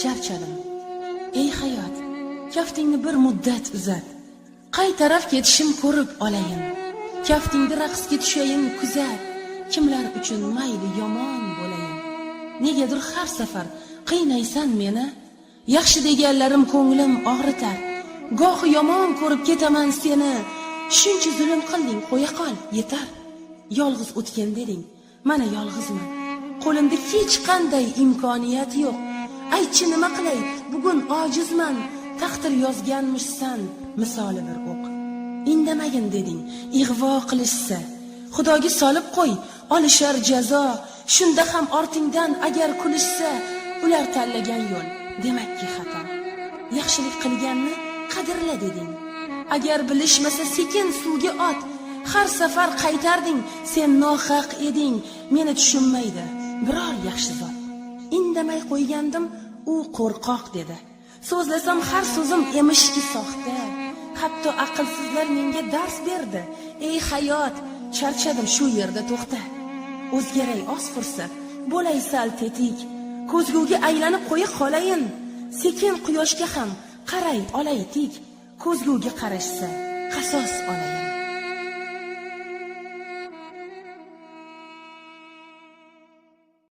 Charchadim. Ey hayot, kaftingni bir muddat uzat. Qay taraf ketishim ko'rib olayin. Kaftingda raqsga tushayin, kuzat. Kimlar uchun mayli yomon bo'layin. Negadir har safar qiynaysan meni. Yaxshi deganlarim ko'nglim og'ritar. Gohi yomon ko'rib ketaman seni. Shuncha zulm qilding, qo'ya qol, yetar. Yolg'iz o'tgan deding, mana yolg'izman. Qo'limda hech qanday imkoniyat yo'q. Aytchi, nima qilay, bugun ojizman. Taqdir yozganmishsan misoli bir o'q. Indamagin deding, ig'vo qilishsa. Xudoga solib qo'y, olishar jazo. Shunda ham ortingdan agar kulishsa, ular tanlagan yo'l demakki xato. Yaxshilik qilganni qadrla deding. Agar bilishmasa, sekin suvga ot. Har safar qaytarding, sen nohaq eding, meni tushunmaydi biror yaxshi zot. Indamay qo'ygandim, u qo'rqoq dedi. So'zlasam, har so'zim emishki soxta. Hatto aqlsizlar menga dars berdi. Ey hayot, charchadim, shu yerda to'xta. O'zgaray oz fursat, bo'lay sal tetik. Ko'zguga aylanib qo'ya qolayin. Sekin quyoshga ham qaray olay tik. Ko'zguga qarashsa, qasos olayin.